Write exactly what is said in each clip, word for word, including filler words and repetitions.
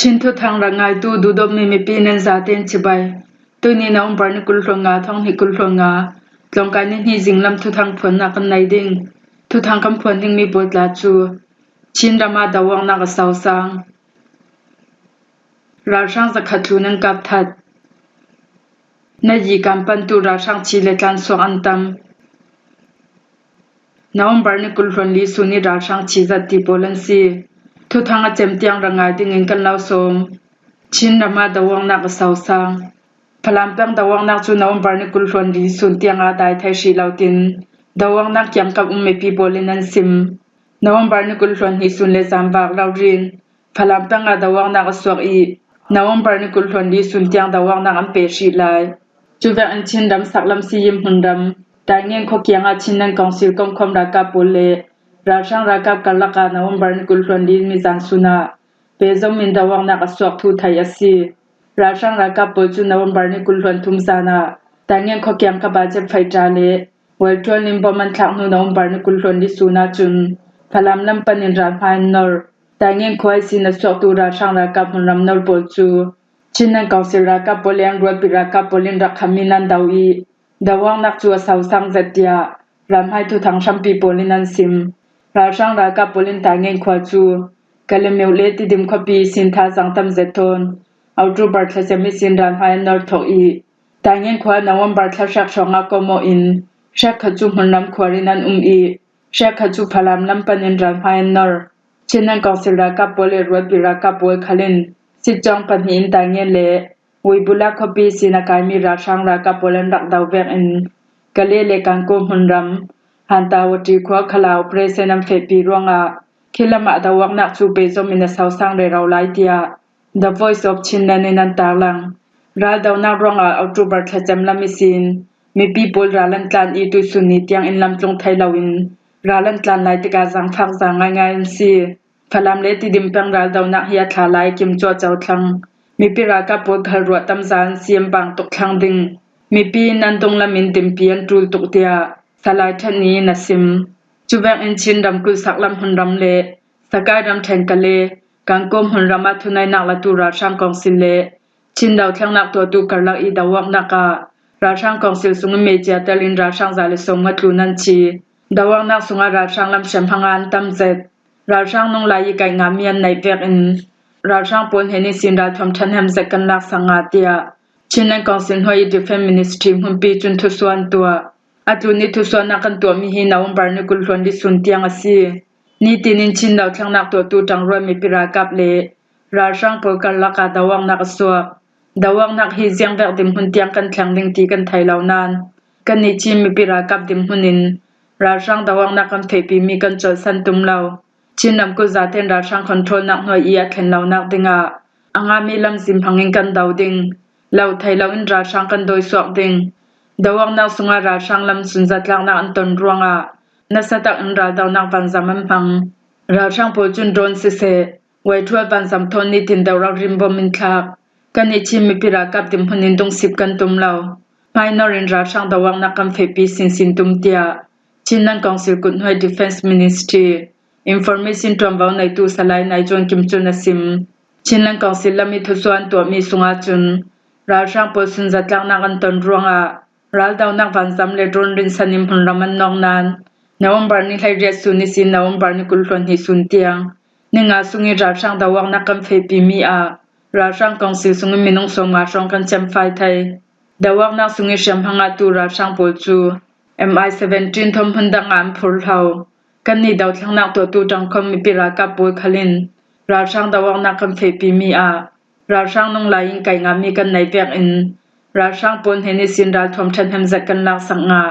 Chin thuthang rak ngaitu duhdawtmi mipi nan zaten cibai. Tuini November ni kul hluan nga, thong hnih kul hluan nga, tlawngkai ni hnih zinglam thuthang phuannak kan nei ding. Thuthang kan phuan dingmi pawl tla cu Chin ram ah dawangnak a sausang. Ralhrang zakhat tlu nan kap that. Na yi kan pantu ralhrang ci le tlan suak an tam. November ni kul hluan li sun i ralhrang ci zat ti pawl an si. Thuthang a cem tiang rak ngai dingin kan lo sawm. Chin ram ah dawangnak a sausang. Falam peng dawangnak cu November ni kul hluan li sun tiang ah dai thei hrih lo tin, dawangnak kiangkap um mipi pawl in an sim. November ni kul hluan hnih sun le zanvak rori in Falam peng ah dawangnak a suak i, November ni kul hluan li sun tiang dawangnak an pe hrih lai. Cuvek in Chin ram saklam si i hmunram Taingen khua kiangah Chin Nan Council komkhawm ralkap pawl le ralhrang ralkap karlak ah November ni kul hluan li nizan sun ah pehzom in dawangnak a suak thu theih a si. Ralhrang ralkap pawl cu November ni kul hluan thum zan ah Taingen khua kiangkap ah jet fighter le Waitrual in bom an thlak hnu November ni kul hluan li sun ahcun Falam lam pan in ralhmai an nor. Taingen khua ihsin a suaktu ralhrang ralkap hmunram nor pawl cu Chin Nan Council ralkap pawl le an rualpi ralkap pawl in rak kham in an do i, dawangnak cu a sausang zet tiah ralhmai thuthang hrampi pawl in an sim. Ralhrang ralkap pawl in Taingen khua cu Kalemyo le Tidim khuapi ihsin thazaang tam zet tawn October thla cem ihsin ralhmai an nor thawk i, Taingen khua November thla hriak hrawng ah kawmawh in hriatkhat cu hmunram khuar in an um i, hriatkhat cu Falam lam pan in ralhmai an nor. Chin Nan Council ralkap pawl le rualpi ralkap pawl khal in sitcawng pahnih in Taingen le Wibula khuapi sin a kaimi ralhrang ralkap pawl an rak do vek in Kale le Kanko hmunram Hantawati khua khal ah operation an fehpi ruangah khi lam ah dawaknak cu pehzom in a sausang rero lai tiah The Voice of Chinland in an tarlang. Raldonak ruangah October thla cem lam ihsin mipi pawl ral an tlan i tuisun ni tiang in lamtlung thei loin ral an tlan lai tikah zaangfak zaang ngaingai an si. Falam le Tidim peng raldonak hi a thla lai kim cuahco thlang. Mipi ralkap pawl khal ruah tamza an si an bang tuk thlang ding. Mipi in an dunglam in timpi an ṭul tuk tiah Salai ṭhen ni in a sim. Cuvek in Chin ramkulh saklam hmunram le Sakai ramṭhen Kale, Kanko hmunram ah thunainak latu ralhrang kongsil le Chin dothlennak tuahtu karlak i dawaknak ah ralhrang kongsil sungin mecia tel in ralhrang za le sawm nga tlun an ci. Dawaknak sungah ralhrang lam hriamhma nga an tam zet. Ralhrang nung lai i kaih ngami an neih vek in ralhrang pawl hnen ihsin ralthuam ṭhahnem zet kan laksak nga tiah Chin Nan Council hnuai i Defence Ministry hmunpi cun thusuah an tuah. A tlun i thusuahnak kan tuahmi hi November ni kul hluan li sun tiang a si. Nitin in Chin dothlennak tuahtu ṭangrual mipi ralkap le ralhrang pawl karlak ah dawaknak a suak. Dawaknak hi ziangvek dinhmun tiang kan thleng ding ti kan thei lo nain kannih Chin mipi ralkap dinhmun in ralhrang dawaknak kan fehpimi kan colhsan tum lo. Chin ramkulh zaten ralhrang controlnak hnuai i a thlen lonak dingah a ngami lamzin hmangin kan do ding. Lo thei loin ralhrang kan dawisuak ding. Dawaknak sungah ralhrang lam sunzatlaknak an ton ruangah nasa takin raldonak vanzam an hmang. Ralhrang pawl cun drone siseh, Waithual vanzam thawn nitin deuh rori in bom in thlak. Kannih Chin mipi ralkap dinhmun in dungsip kan tum lo. Hmainor in ralhrang dawaknak kan fehpi sinsin tum tiah Chin Nan Council kuthnuai Defence Ministry Information ṭuanvo neitu Salai Nai Zuan Kim cun a sim. Chin Nan Council lam i thusuah an tuahmi sungah cun ralhrang pawl sunzatlaknak an ton ruangah raldonak vanzam le drone rinsan in hmunram an nawng nain November ni hleiriat sun ihsin November ni kul hluan hnih sun tiang ni nga sung i ralhrang dawaknak kan fehpimi ah ralhrang kongsil sungin minung sawm nga hrawng kan cemfai thei. Dawaknak sung i hriamhma ngahtu ralhrang pawl cu M I seventeen thawn hmun dang ah an phurhlo. Kannih dothlennak tuahtu ṭangkhawm mipi ralkap pawl khal in ralhrang dawaknak kan fehpimi ah ralhrang nung lai in kaih ngami kan neih vek in ralhrang pawl hnen ihsin ralthuam ṭhahnem zet kan laksak nga.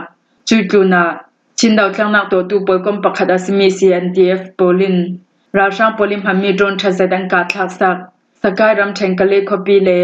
Cuih tlunah Chin dothlennak tuahtu pawlkom pakhat a simi C N D F pawl in ralhrang pawl i hmanmi drone ṭha zet an kah thlaksak. Sakai ramṭhen Kale khuapi le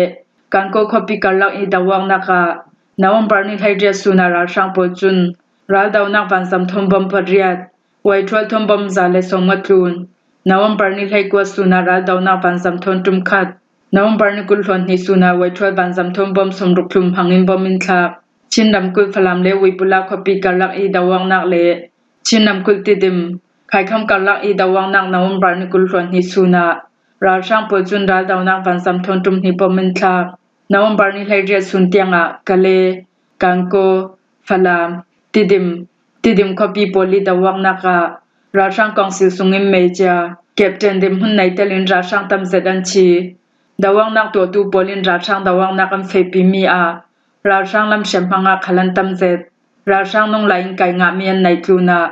Kanko khuapi karlak i dawaknak ah November ni hleiriat sun ah ralhrang pawl cun raldonak vanzam thawn bom pariat, Waithual thawn bom za le sawm nga tlun. November ni hleikua sun ah raldonak vanzam thawn ṭumkhat, November ni kul hluan hnih sun ah Waithual vanzam thawn bom sawmruk tlun hmangin bom in thlak. Chin ramkulh Falam le Wibula khuapi karlak i dawaknak le Chin ramkulh Tidim, Khaikham karlak i dawaknak November ni kul hluan hnih sun ah Ralhrang pawl cun raldonak vanzam thawn ṭum hnih bom in thlak. November ni hleiriat sun tiangah Kale, Kanko, Falam, Tidim, Tidim khuapi pawl i doawknak ah ralhrang kawngsil sungin Major, Captain dinhmun nei telin ralhrang tam zet an thi. Doawknak tuahtu pawl in ralhrang doawknak an fehpimi ah ralhrang lam hriamhma ngah khal an tam zet. Ralhrang nung lai in kai ngahmi an neih tlunah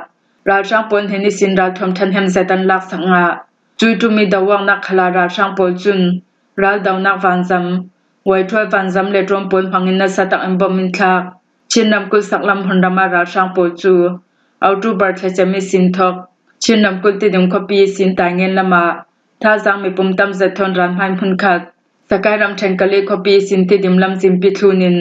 ralhrang pawl hnen ihsin ralthuam ṭhahnem zet an laksak ngah. Cui ṭum i doawknak khal ah ralhrang pawl cun raldonak vanzam, waithual vanzam le ṭuan pawl hmangin nasa takin bom in thlak. Chin ramkulh saklam hmunram ah ralhrang pawl cu October thla cem ihsin thawk. Chin ramkulh Tidim khuapi ihsin Taingen lamah thazaang mipum tam zet thawn ralhmai hmunkhat, Sakai ramṭhen Kale khuapi ihsin Tidim lam zimpi thlun in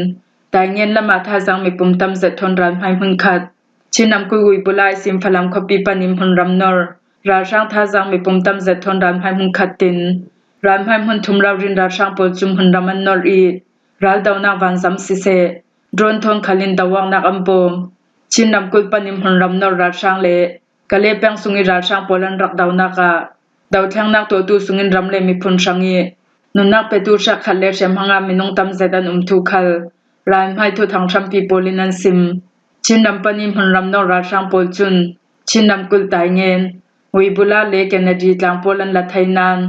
Taingen lamah thazaang mipum tam zet thawn ralhmai hmunkhat, Chin ramkulh Uibula ihsin Falam khuapi panin hmunram nor ralhrang thazaang mipum tam zet thawn ralhmai hmunkhat tin, ralhmai hmun thum raurin ralhrang pawl cu hmunram an nor i raldonak vanzam siseh, drone thawn khal in doawknak an bawm. Chin ramkulh panin hmunram nor ralhrang le Kale peng sung i ralhrang pawl an rak donak ah dothlengnak tuahtu sungin ram le miphun hrang i nunnak petu hriakkhat le hriamhma ngah minung tam zet an um thu khal ralhmai thuthang hrampi pawl in an sim. Chin ram panin hmunram nor ralhrang pawl cun Chin ramkulh Taingen, Uibula le Kennedy tlang pawl an la thei nain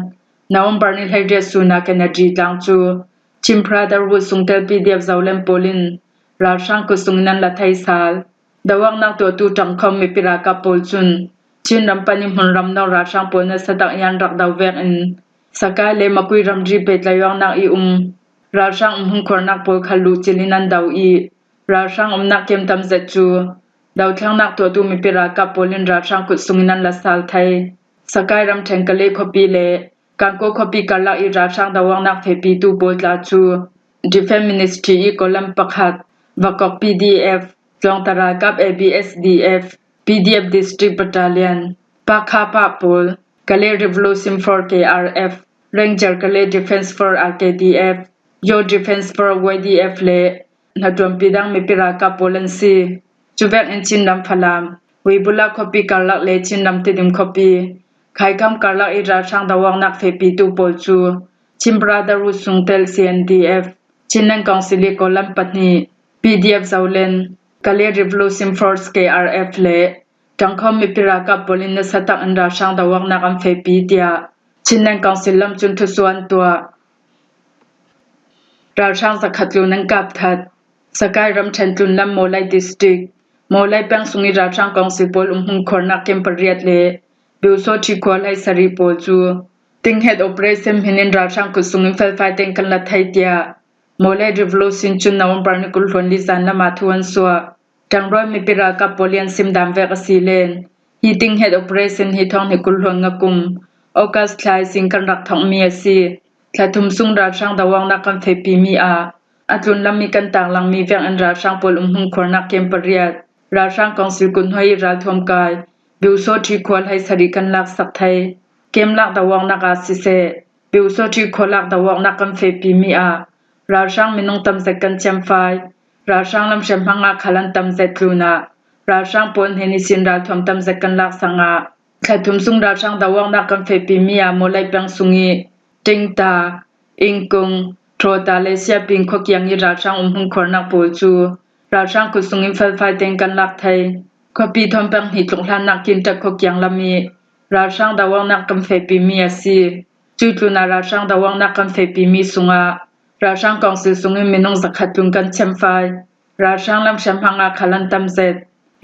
November ni hleiriat sun ah Kennedy tlang cu Chin Brotherhood sungtel P D F Zoland pawl in ralhrang kut sungin an la thei sal. Doawknak tuahtu ṭangkhawm mipi ralkap pawl cun Chin ram panin hmunram nor ralhrang pawl nasa tak i an rak do vekin Sakai le Makui ramri pehtlaih awknak i um ralhrang umhmun khuarnak pawl khal luhcil in an do i ralhrang umnak kem tam zet cu dothlengnak tuahtu mipi ralkap pawl in ralhrang kut sungin an la sal thei. Sakai ramṭhen Kale khuapi le Kanko khuapi karlak i ralhrang doawknak fehpitu pawl tla cu Defence Ministry i Column pakhat, Vakok P D F, Tlawngta ralkap A B S D F, P D F District Battalion, Pakha Pah pawl, Kale Revolution Force K R F, Ranger Kale Defence Force R K D F, Yaw Defence Force Y D F le hnaṭuanpi dang mipi ralkap pawl an si. Cuvek in Chin ram Falam, Uibula khuapi karlak le Chin ram Tidim khuapi, Khaikam karlak i ralhrang doawknak fehpitu pawl cu Chin Brotherhood sungtel C N D F, Chinland Council i Column pahnih, P D F Zoland, Kale Revolution Force K R F le ṭangkhawm mipi ralkap pawl in nasa tak in ralhrang doawknak an fehpi, tiah Chinland Council lam cun thusuah an tuah. Ralhrang zakhat tlun an kap that. Sakai ramṭhen tlunlam Mawlai District, Mawlai peng sung i ralhrang kawngsil pawl umhmun khuarnak kem pariat le Biusawṭhi khua hleisarih pawl cu tinghet operation hmin in ralhrang kut sungin felfai tein kan la thei, tiah Mawlai Revolution cun November ni kul hluan li zan lam ah thu an suah. Ṭangrual mipi ralkap pawl i an sim dan vek a si len hi tinghet operation hi thawng hnih kul hluan nga kum August thla ihsin kan rak thawkmi a si. Thla thum sung ralhrang doawknak kan fehpimi ah a tlunlam i kan taklangmi vekin ralhrang pawl umhmun khuarnak kem pariat, ralhrang kawngsil kut hnuai i ralthuam kai Biusawṭhi khua hleisarih kan laksak thei. Kem lak doawknak ah siseh, Biusawṭhi khua lak doawknak kan fehpimi ah ralhrang minung tam zet kan thiamfai. Ralhrang lam hriamhma ngah khal an tam zet tlunah ralhrang pawl hnen ihsin ralthuam tam zet kan laksak ngah. Thla thum sung ralhrang doawknak kan fehpimi ah Mawlai peng sung i Tingta, Ingkung, Ṭhawta le Siaping khuakiang i ralhrang umhmun khuarnak pawl cu ralhrang kut sungin felfai tein kan lak thei. Khuapi thawn peng hnih tluk hlannak Kinṭak khuakiang lam i ralhrang doawknak kan fehpimi a si. Cui tlunah ralhrang doawknak kan fehpimi sungah ralhrang kawngsil sungin minung zakhat tlun kan thiamfai. Ralhrang lam hriamhma ngah khal an tam zet.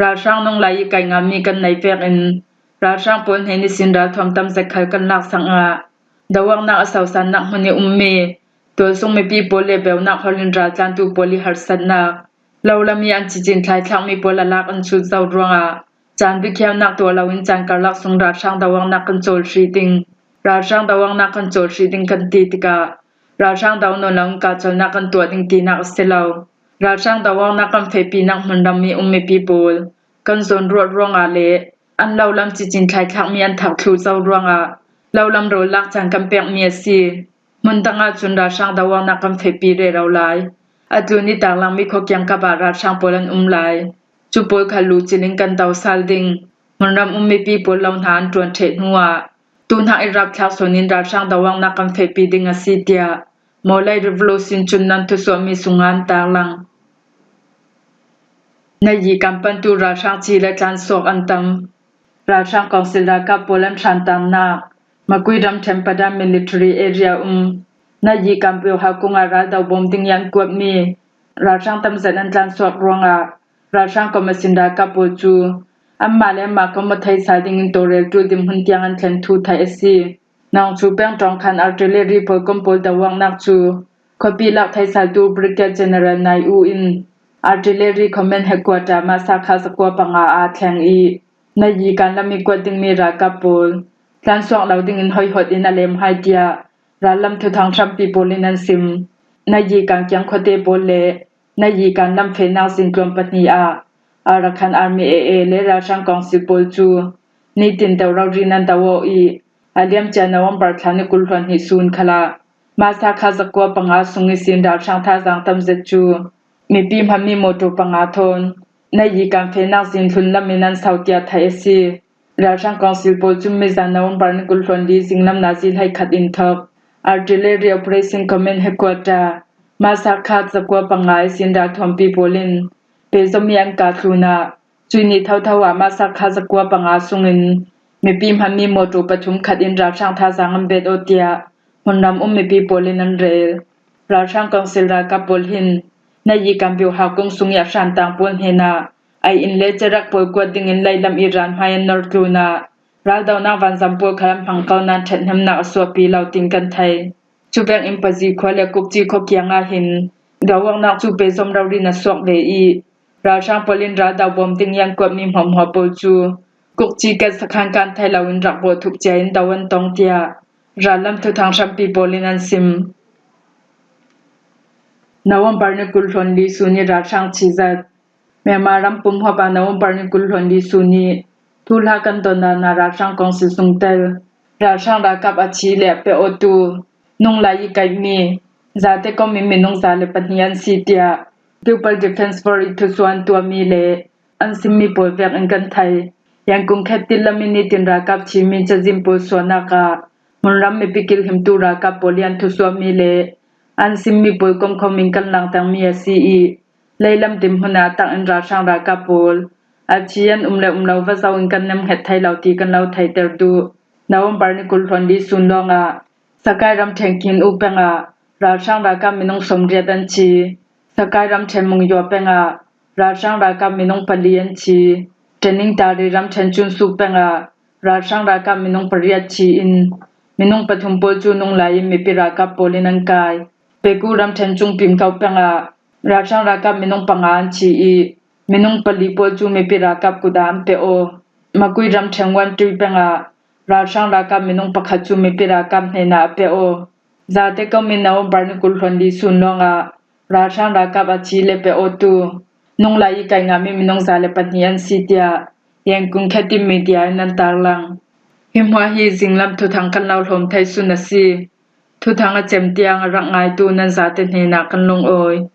Ralhrang nung lai i kai ngahmi kan neih vekin ralhrang pawl hnen ihsin ralthuam tam zet khal kan laksak ngah. Doawknak a sausannak hmun i ummi tualsung mipi pawl le beunak hawl in raltlantu pawl i harsatnak, lo lam i an cicin thlaithlakmi pawl a lak an sut zo ruangah caan bikhianak tuah loin caan karlak sung ralhrang doawknak kan cawl hrih ding. Ralhrang doawknak kan cawl hrih ding kan ti tikah ralhrang do nawn loin kahcolhnak kan tuah ding tinak a si lo. Ralhrang doawknak kan fehpinak hmunram i um mipi pawl kan zawn ruat ruangah le an lo lam cicin thlaithlakmi an thak thluh zo ruangah lo lam rawl lak caan kan pekmi a si. Hmun dang ahcun ralhrang doawknak kan fehpi rero lai. A tlun i taklangmi khuakiang kap ah ralhrang pawl an um lai. Cu pawl khal luhcil in kan do sal ding. Hmunram um mipi pawl lo hna an ṭuan ṭheh hnuah Tuhnak i rapthlak sunin ralhrang doawknak kan fehpi ding a si, tiah Mawlai Revolution cun nan thusuahmi sungah an tarlang. Na Yikan pantu ralhrang ci le tlansuak an tam. Ralhrang kawngsil ralkap pawl an hrantannak Makui ramṭhen Padam Military Area um Na Yikan peuhau kungah raldo bawm ding i an kuatmi ralhrang tamzet an tlansuak ruangah ralhrang kawm a sin ralkap pawl cu anmah le anmah kawm aw theih sal dingin tawlrel ṭul dinhmun tiang an thlen thu theih a si. Nongchu peng ṭawngkhan artillery pawl kawm pawl doawknak cu khuapi lak theisaltu Brigadier General Nai U in Artillery Command Headquarter Masa kha zakua panga ah thleng i Na Yikan lam i kuat dingmi ralkap pawl tlansuak lo dingin hoihot in a lem hai, tiah rallam thuthang hrampi pawl in an sim. Na Yikan kiang khuate pawl le Na Yikan lam fehnak zintluam pahnih ah Arakan Army A A le ralhrang kawngsil pawl cu nitin deuh rori nan do aw i, a liamcia November thla ni kul hluan hnih sun khalah Masa kha zakua panga sung ihsin ralhrang thazaang tamzet cu mipi hmanmi mawṭaw panga thawn Na Yikan fehnak zin hlun lam in an sau tiah theih a si. Ralhrang kawngsil pawl cun mizan November ni kul hluan li zinglam nazi hleikhat in thawk Artillery Operation Command Headquarter Masa kha zakua panga ihsin ralthuampi pawl in pehzom i an kah tlunah cui ni thotho ah Masa kha zakua panga sungin mipi hmanmi mawṭaw pathum khat in ralhrang thazaang an bet aw, tiah hmunram um mipi pawl in an rel. Ralhrang kawngsil ralkap pawl hin Na Yikan peuhau kung sung i a hrantang pawl hnenah a inn le cerak pawl kuat dingin leilam i ran hmai an nor tlunah raldonak vanzam pawl khal an hmang ko nain ṭhathnemnak a suahpi lo tin kan thei. Cuvek in Pazi khua le Kukci khua kiangah hin doawknak cu pehzom rori na suak ve i, ralhrang pawl in raldo bawm ding i an kuatmi hmuahhmuah pawl cu Kukci ket sakhan kan thei loin rak bawh thup cia in do an tong, tiah rallam thuthang hrampi pawl in an sim. November ni kul hluan li sun i ralhrang chizat. Myanmar ram pumhuap ah November ni kul hluan li sun i thuhla kan don dan ah ralhrang kawngsil sungtel ralhrang ralkap a thi le a pe awtu nunglai i kaihmi zate kong in minung za le pahnih an si, tiah People Defence Force i thusuah an tuahmi le an simmi pawl vek in kan thei. Yangon khet tit lam in nitin ralkap thimi cazin pawl suahnak ah hmunram mipi kilhimtu ralkap pawl i an thusuahmi le an simmi pawl komkhawm in kan langtangmi a si i, leilam dinhmun ah a tak in ralhrang ralkap pawl a thi an um le um lo va zoh in kan nemhnget thei lo ti kan lo theihter duh. November ni kul hluan li sun lawngah Sakai ramṭhen Kin U peng ah ralhrang ralkap minung sawmriat an thi. Sakai ramṭhen Mungyaw peng ah ralhrang ralkap minung pali an thi. Training Tari ramṭhen Cunsu peng ah ralhrang ralkap minung pariat thi in minung pathum pawl cu nunglai in mipi ralkap pawl in an kai. Peku ramṭhen Cungpim Ko peng ah ralhrang ralkap minung panga an thi i, minung pali pawl cu mipi ralkap kut ah an pe aw. Makui ramṭhen Wantui peng ah ralhrang ralkap minung pakhat cu mipi ralkap hnenah a pe aw. Zate kong in November ni kul hluan li sun lawngah ralhrang ralkap a thi le pe awtu nunglai i kai ngahmi minung za le pahnih an si, tiah Yangon khet tit media in an tarlang. Hi hmuah hi zinglam thuthang kan lo hlawm thei sun a si. Thuthang a cem tiang a rak ngaitu nan zate hnenah kan lungawi.